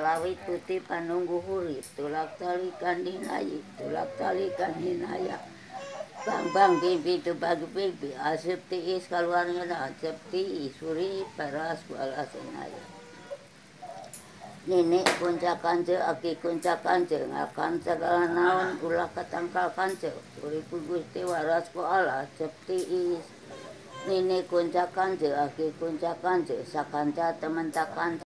Lawit putih panunggu hurip, tulak talikan dinayi, tulak talikan hinaya. Bang bang bibi tebag bibi, asep tiis keluarnya asep tiis, suri peras balas naya. Nini kunca kance, aki kunca kance, ngakan segala naon, ulah ketangkal kance, urip gusti waras ku Allah, asep tiis. Nini kunca kance, aki kunca kance, sakanca temen takanca.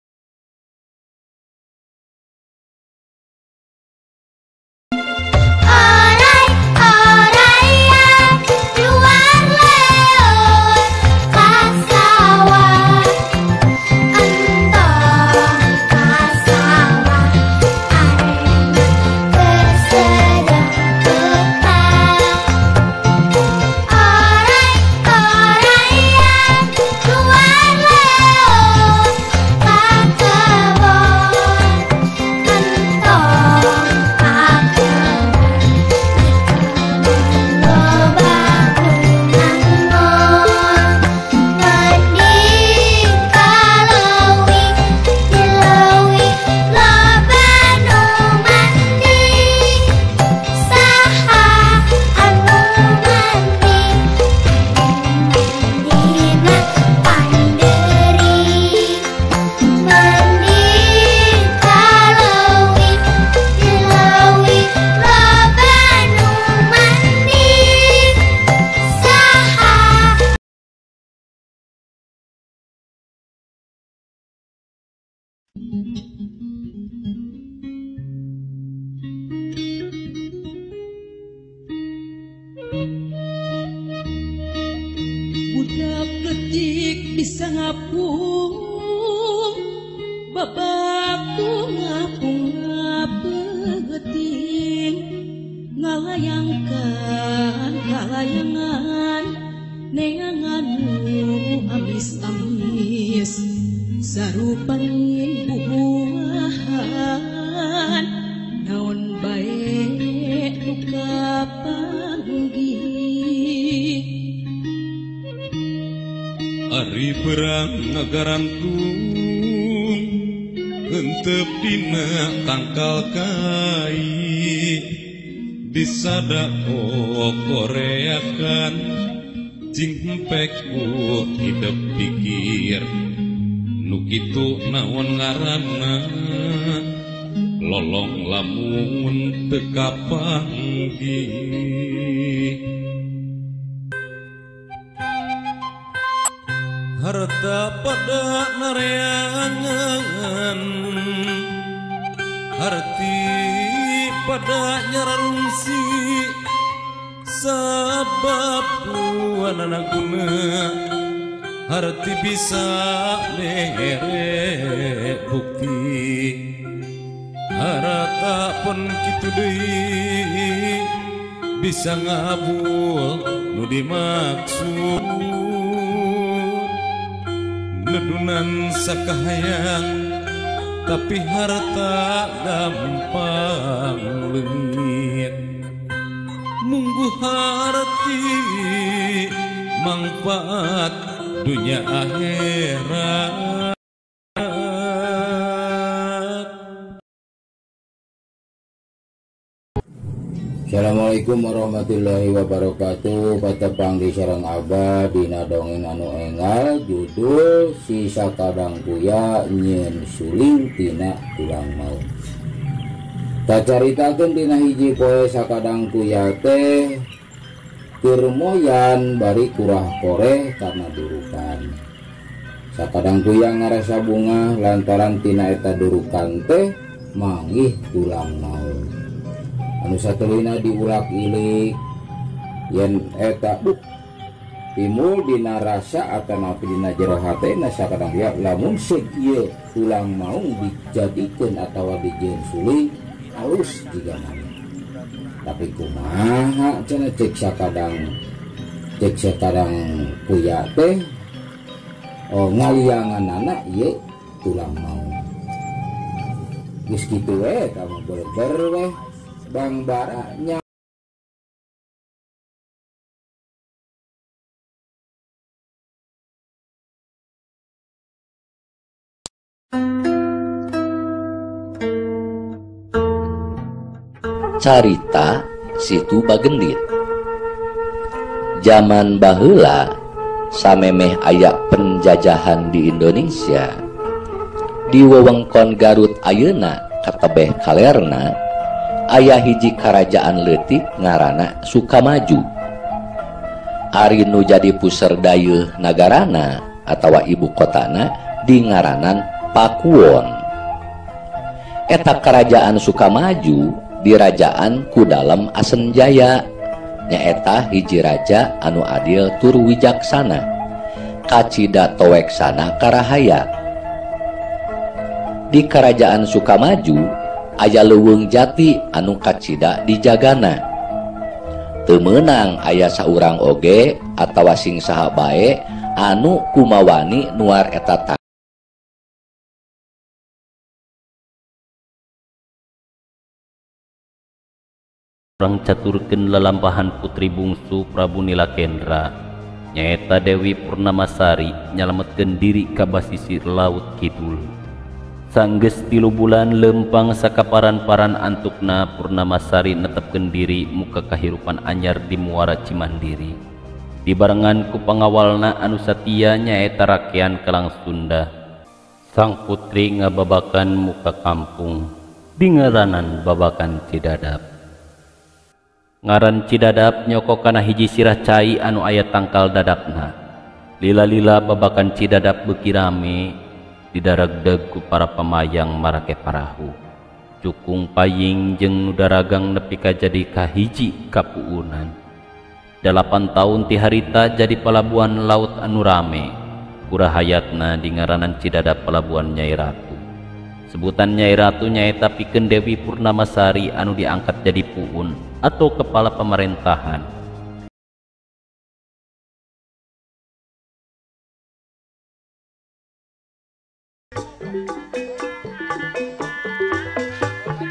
Budak letik bisa ngapung, bapakku ngapung ngapegeting, ngalayangkan kalayangan, neangan nu amis-amis, sarupanin bubuahan, naon bae nu kapanggih. Ari perang ngagarantung hentep dina tangkal kai disada koreakan cing empek ku hidep pikir nu kitu naon ngaranna lolong lamun teu kapanggih. Harta pada nareangan, harti pada nyararungsi, sabab duanana guna, harti bisa mere bukti. Harta pun kitu deui bisa ngabul nu dimaksud. Nedunan sakahayang tapi harta gampang leungit, munggu harti manfaat dunia akhirat. Assalamualaikum warahmatullahi wabarakatuh. Patepang di sareng Abah dina dongeng anu enggal judul Si Sakadang Kuya Nyeun Suling Tina Tulang Maung. Tacaritakeun dina hiji poe sakadang kuya teh keur moyan bari kurah koreh karena durukan. Sakadang kuya ngarasa bunga lantaran tina eta durukan teh manggih tulang maung. Anu satuluyna diulak-ilik yen eta timbul dina rasa atanapi dina jero hatena sakadang kuya lamun seuk ieu tulang maung dijadikeun atawa dijieun suling alus jiga mana. Tapi kumaha cenah cek sakadang kuya teh ngaliangan anak ieu tulang maung. Geus kitu we eta mah berber we Bang Baranya. Carita Situ Bagendit. Zaman baheula samemeh aya penjajahan di Indonesia, di wewengkon Garut ayeuna katebeh kalerna aya hiji karajaan leutik ngaranna Sukamaju. Ari nu jadi puseur dayeuh nagarana atawa ibu kotana dingaranan Pakuwon. Eta karajaan Sukamaju dirajaan ku Dalem Asenjaya, nyaeta hiji raja anu adil tur wijaksana, kacida toweksana karahaya. Di karajaan Sukamaju aya leuweung jati anu kacida dijagana. Teu meunang aya saurang oge atawa sing saha bae anu kumawani nuar eta Urang caturkeun lalampahan putri bungsu Prabu Nilakendra nyaeta Dewi Purnamasari nyalametkeun diri ka basisir Laut Kidul. Sanggeus 3 bulan lempang sakaparan-paran antukna Purnamasari netepkeun diri muka kahirupan anyar di Muara Cimandiri. Dibarengan ku pangawalna anu satia nyaeta Rakean Kelang Sunda. Sang putri ngababakan muka kampung dingaranan Babakan Cidadap. Ngaran Cidadap nyoko kana hiji sirah cai anu aya tangkal dadapna. Lila-lila Babakan Cidadap beuki rame didaragdeg ku para pemayang marake parahu. Cukung paying jeung nu daragang nepi ka jadi kahiji kapuunan. 8 tahun ti harita jadi palabuhan laut anu rame. Kurahayatna dingaranan Cidadap Palabuhan Nyai Ratu. Sebutan Nyai Ratu nyaeta pikeun Dewi Purnamasari anu diangkat jadi puun atau kepala pemerintahan.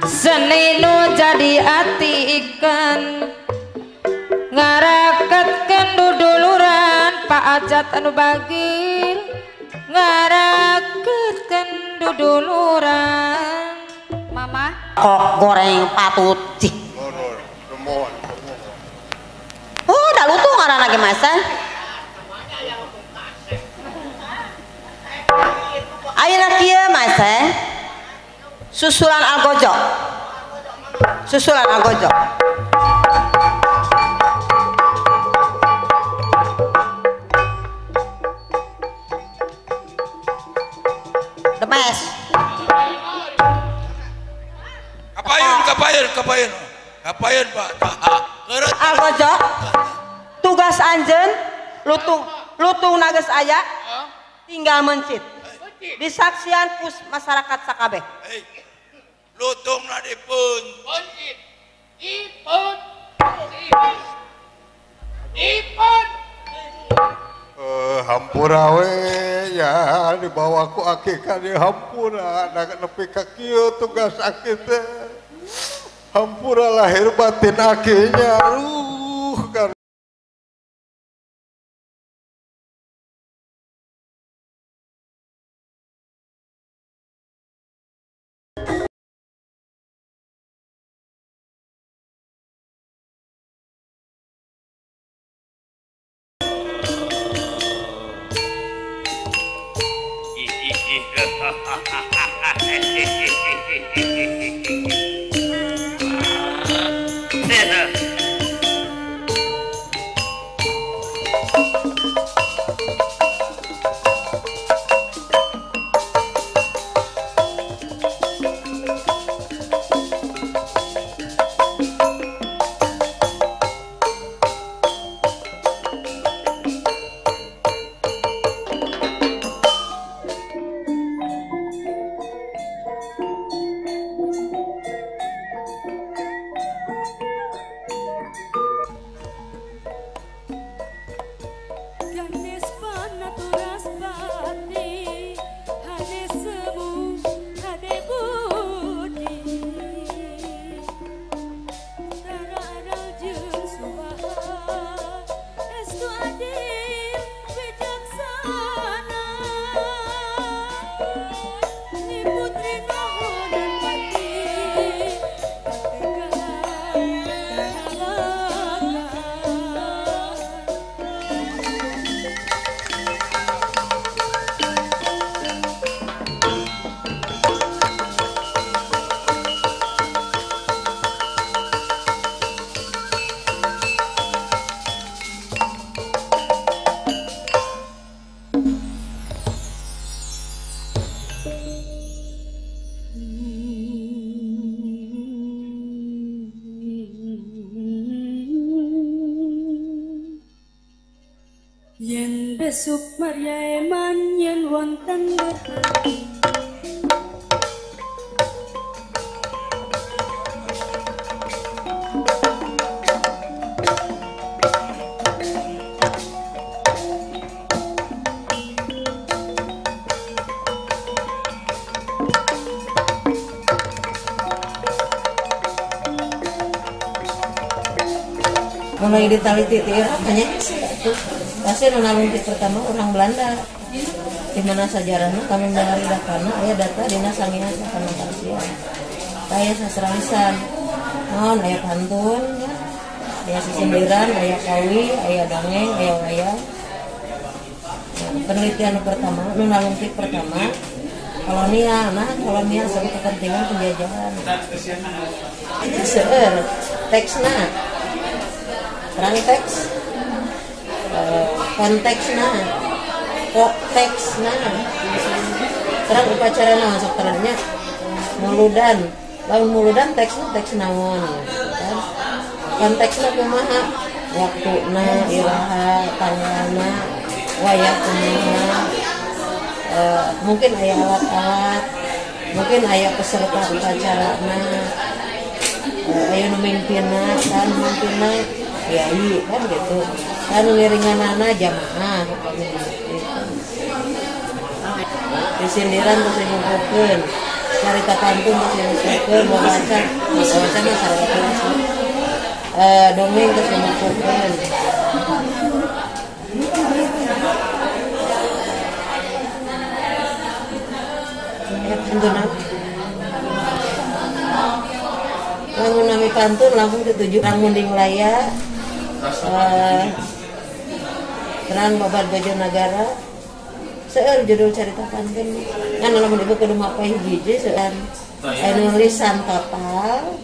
Seni nu jadi ati ikan ngaraketkeun duduluran Pak Ajat anu bagir ngaraketkeun duduluran. Mama kok goreng patut cih. Oh, dah lutung ngaran lagi masa. Ayeuna kieu masa. Susulan algojo. Susulan algojo. Demes. Kapayun, kapayun, kapayun. Kapayun, Pak. Algojo. Tugas anjeun lutung lutung nages aya tinggal mencit. Disaksian ku masyarakat sakabeh. Lutung na dipun pencit. Dipun. Dipun. Hampura we ya dibawa ku aki ka dieu hampura nepi ka kieu tugas aki teh. Hampura lahir batin akinya. Aduh kan. Besuk Maria eman yen wonten berhati. Mulai diteliti hanya itu pasti nalungtik pertama orang Belanda di mana sejarahnya kami mencari datana aya data dina sangihan sakana karsia aya sastra lisan naon aya pantun ya aya sisindiran aya kawi aya dongeng aya wayang. Nah, penelitian pertama nu nalungtik pertama kolonial, nah kolonial sama kepentingan penjajahan itu seueur teksna terang teks, konteksna, konteksna, terang upacara masuk terangnya muludan, lamun muludan teksna teks naon, kan? Konteksna kumaha, waktuna, iraha, tanggalna, wayah kumaha, mungkin aya alat-alat, mungkin aya peserta upacarana, aya nu mimpinna, kan mimpinna kiai kan gitu kan ngiringanana jamaah gitu. Disindiran terus ngumpulkeun carita pantun terus ngumpulkeun wawacan wawacan mah sarua dongeng terus ngumpulkeun. Pantun lamun nami pantun langsung dituju Munding Laya, terang Babad Bojonegara seueur judul carita pantun kan lamun ibu kudu mapeh hiji seueur anu lisan total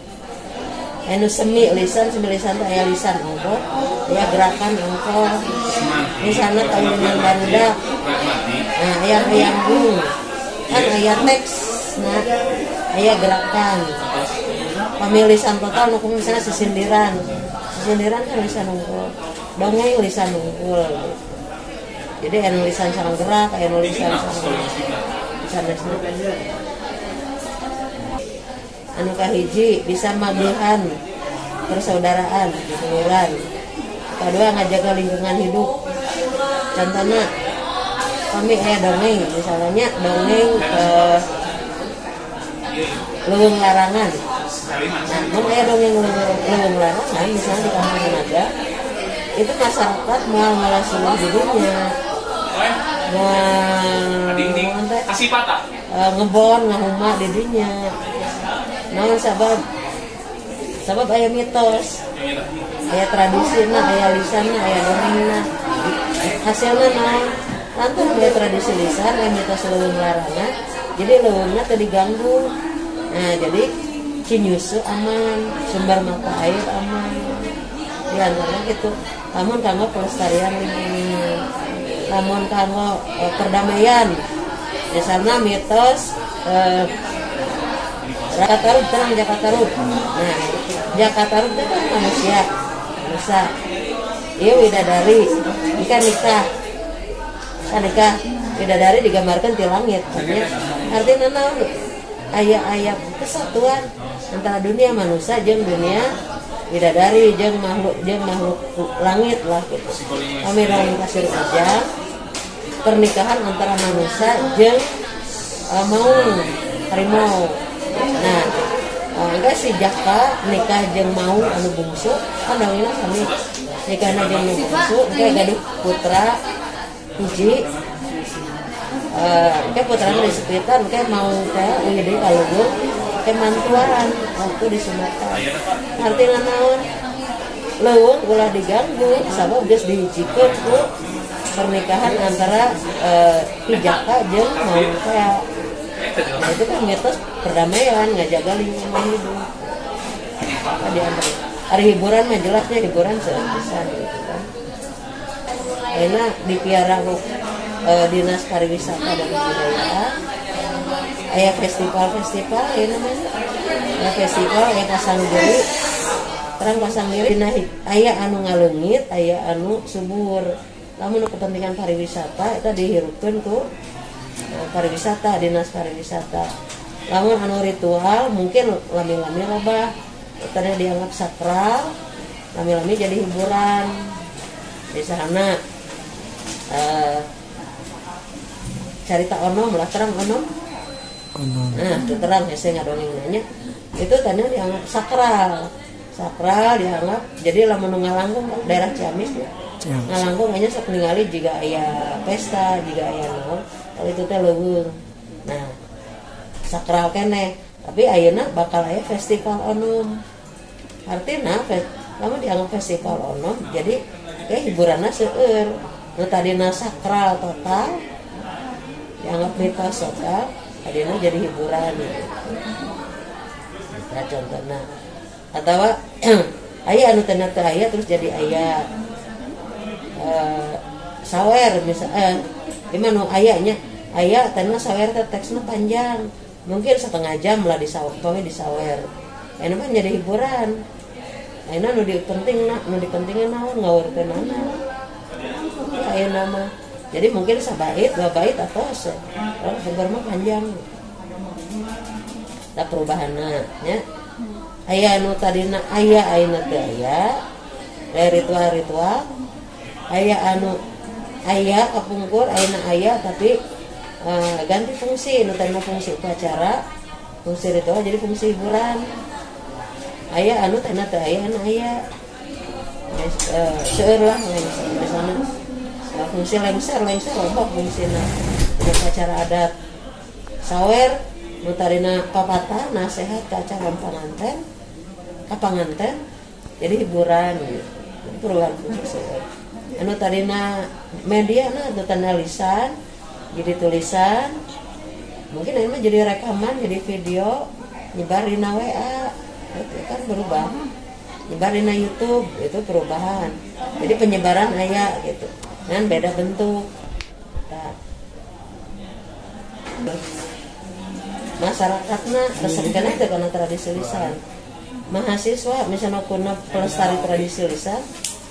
anu semi lisan teh aya lisan ongkoh aya gerakan ongkoh misalna tahunan barudak nah aya hayanggung kan aya teks nah aya gerakan pemilisan total nu misalnya sisindiran sisindiran kan lisan unggul, dongeng lisan unggul gitu. Jadi anu lisan sareng gerak, anu lisan sareng sanesna. Anu kahiji bisa magehan persaudaraan, seduluran. Kedua ngajaga lingkungan hidup. Contohnya kami aya dongeng, misalnya dongeng leuweung larangan. Nah, mun aya dongeng leuweung larangan misalnya di kampung Naga, itu masyarakat moal ngalasuh dirinya. Moal ngebon ngahuma dirinya. Naon sabab? Sabab aya mitos. Aya tradisina, aya lisanna, aya dongengna. Hasilna naon? Lantaran aya tradisi lisan, aya mitos leuweung larangan, jadi leuweungna teu diganggu. Nah, jadi Cinyusu aman, sumber mata air aman. Di antaranya gitu. Lamun kanggo pelestarian lingkungan, lamun kanggo perdamaian. Misalnya mitos Jakatarub, terang Jakatarub. Nah, Jakatarub itu kan manusia, manusia. Iya widadari, nikah nikah, kan nikah. Widadari digambarkan di langit. Artinya naon? Aya-aya kesatuan antara dunia manusia jeung dunia widadari jeung makhluk langit lah gitu. Kami dongeng Pasir Ujang pernikahan antara manusia jeung maung harimau. Nah, enggak si Jaka nikah jeung maung anu bungsu kan dongengna sami nikahna jeung nu bungsu engke gaduh putra hiji. Engke putrana disepitan engke mau teh uih deui ka luhur engke mantuan waktu di Sumatera. Artina naon? Leuweung ulah diganggu sabab geus dihijikeun ku pernikahan antara Ki Jaka jeung maung teh. Nah, itu kan mitos perdamaian, ngajaga lingkungan hidup. Di antara hari hiburan mah jelasnya hiburan seueur pisan gitu kan. Ayeuna dipiara ku Dinas Pariwisata dan Kebudayaan aya festival-festival aya namanya aya festival aya pasanggiri terang pasanggiri dina aya anu ngaleungit aya anu subur. Lamun kepentingan pariwisata eta dihirupkeun ku pariwisata, dinas pariwisata. Lamun anu ritual mungkin lami-lami robah, tadinya dianggap sakral, lami-lami jadi hiburan. Misalnya carita onom lah, terang onom. Nah, itu terang hese ngadongeng nanya. Itu tadinya dianggap sakral. Sakral dianggap jadi lamun nu ngalangkung daerah Ciamis ya. Ngalangkung hanya sok ningali jiga aya pesta, jiga aya naon, kalau itu teh leuweung. Nah, sakral keneh, tapi ayeuna bakal aya festival onom. Artina lamun dianggap festival onom, jadi kayak hiburanna seueur. Nu tadina sakral total dianggap mitos total, tadina jadi hiburan gitu. Nah, contohna atau aya anu teu aya terus jadi aya sawer misal di mana aya nya aya tadina sawer teh teksna panjang mungkin setengah jam lah disawer disawer ayeuna mah jadi hiburan. Ayeuna nu dipentingna nu dipentingna naon ngawurkeunana ayeuna mah jadi mungkin sabait dua bait atos kalau seueur mah panjang da perubahanna nya. Aya anu tadina aya ayeuna teu aya ritual-ritual aya anu aya kapungkur ayeuna aya tapi ganti fungsi nu tadina fungsi upacara fungsi ritual jadi fungsi hiburan. Aya anu tadina teu aya anu aya seueur lah misalna fungsi lengser lengser loba fungsina upacara adat. Sawer nu tadina papatah nasehat ka calon panganten ka panganten jadi hiburan gitu. Jadi perubahan fungsi seueur. Anu tadina media na anu tadina lisan jadi tulisan mungkin ayeuna jadi rekaman jadi video nyebar dina WA itu kan berubah, nyebar dina YouTube itu perubahan. Jadi penyebaran aya gitu kan beda bentuk. Nah, masyarakatna resep keneh teh kana tradisi lisan. Mahasiswa misalnya kuna pelestari tradisi lisan,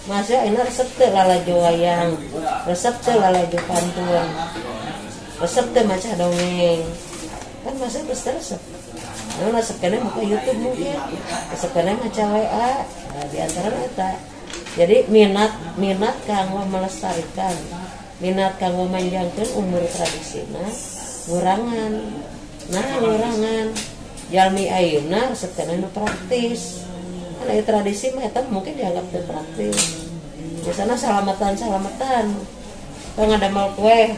mahasiswa ini resep teh lalajo wayang, resep teh lalajo pantun, resep teh maca dongeng. Kan mahasiswa pasti resep. Nah, resep keneh buka YouTube mungkin, resep keneh maca WA, nah, di antara eta. Jadi minat minat kanggo melestarikan, minat kanggo manjangkeun umur tradisina ngurangan. Nah, ngurangan. Jalmi ayeuna resep keneh nu praktis. Kan aya tradisi mah eta mungkin dianggap teu praktis. Biasana salamatan-salamatan. Tong ngadamel kue.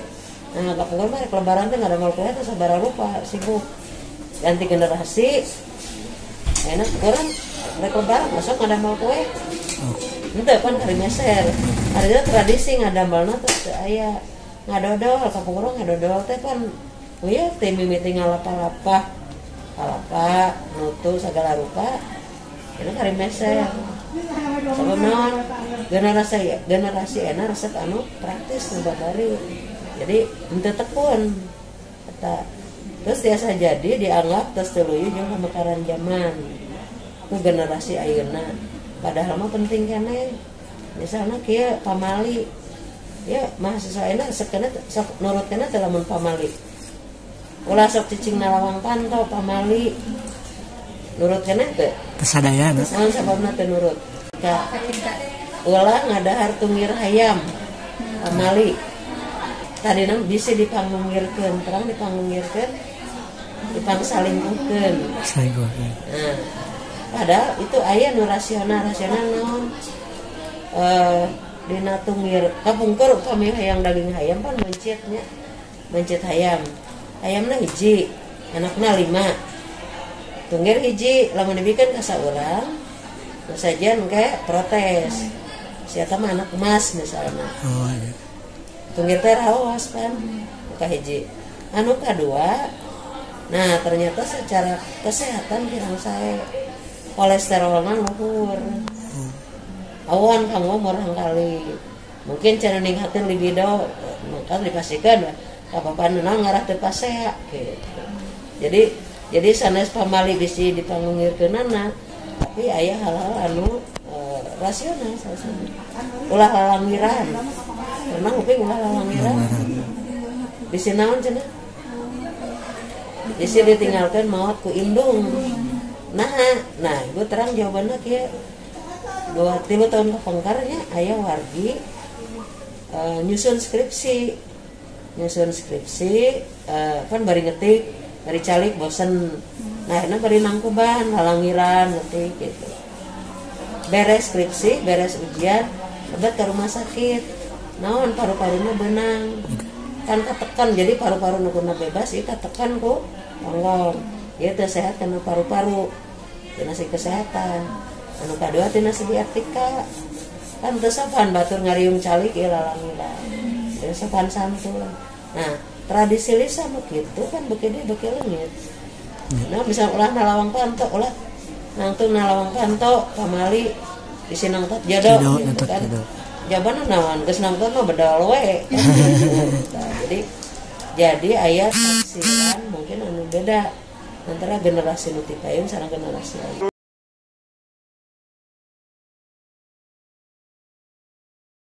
Nah, kapungkur mah rek lebaran teh ngadamel kue teh sabaraha rupa sibuk. Ganti generasi. Ayeuna kurang rek lebaran masuk ngadamel kue. Henteu pan kari meser. Artinya tradisi ngadamelna teh teu aya. Ngadodol kapungkur ngadodol teh pan uya teh mimiti ngalapa-lapa. Kalapa, nutu segala rupa. Ini kari meser. Sabab naon? Generasi generasi enak resep anu praktis nu babari. Jadi henteu tekun. Eta. Terus biasa jadi dianggap tos teu luyu jeung pamekaran zaman. Ku generasi ayeuna. Padahal mah penting keneh. Misalna kieu pamali. Ya mahasiswa ayeuna resep keneh sok nurut keneh teh lamun pamali. Ulah sok cicing nalawang panto pamali. Nurut keneh teu? Teu sadayana. Naon sababna teu nurut? Ka ulah ngadahar tunggir hayam pamali. Tadina bisi dipanggungirkeun, terang dipanggungirkeun, dipangsalingkuhkeun. Salingkuhkeun. Nah, padahal itu aya nu rasional, rasional naon? Dina tunggir kapungkur upami hayang daging hayam pan mencit nya. Mencit hayam. Hayamna hiji, anakna 5. Tunggir hiji lamun dibikeun ka saurang, nu sajian engke protes. Si eta mah anak emas misalna. Oh, iya. Tunggir teh raos kan, ka hiji. Anu kadua, nah ternyata secara kesehatan kirang sae. Kolesterolna luhur. Awan kanggo murang kali. Mungkin cara ningkatkeun libido, maka dipastikan kapapan naon ngarah teu pasea gitu. Jadi sanes pamali bisi dipanggungirkeunana, tapi aya hal-hal anu rasional salah. Ulah lalanggiran. Pernah nguping ulah lalangiran. Bisi naon cenah? Bisi ditinggalkeun maot ku indung. Nah, nah ibu terang jawabanna kieu. 2-3 tahun kepengkarnya aya wargi nyusun skripsi. Nyusun skripsi kan bari ngetik, bari calik bosen. Nah, akhirnya bari nangkuban, lalangiran ngetik gitu. Beres skripsi, beres ujian, lebet ke rumah sakit. Naon paru-paruna benang. Kan katekan, jadi paru-paru nu bebas ieu katekan ku tonggong. Ieu teu sehat kana paru-paru. Tina segi kesehatan. Anu kadua tina segi etika. Kan teu sopan batur ngariung calik ieu lalangiran. Teu sopan santun. Nah, tradisi lisan nu kitu kan beuki dieu beuki leungit. Nah, bisa ulah nalawang panto, ulah nangtung nalawang panto pamali bisi nangtot jodoh gitu kan. Jawabanna naon geus nangtot mah bedol we kan gitu. Nah, jadi aya tafsiran mungkin anu beda antara generasi nu ti payun sareng generasi ayeuna.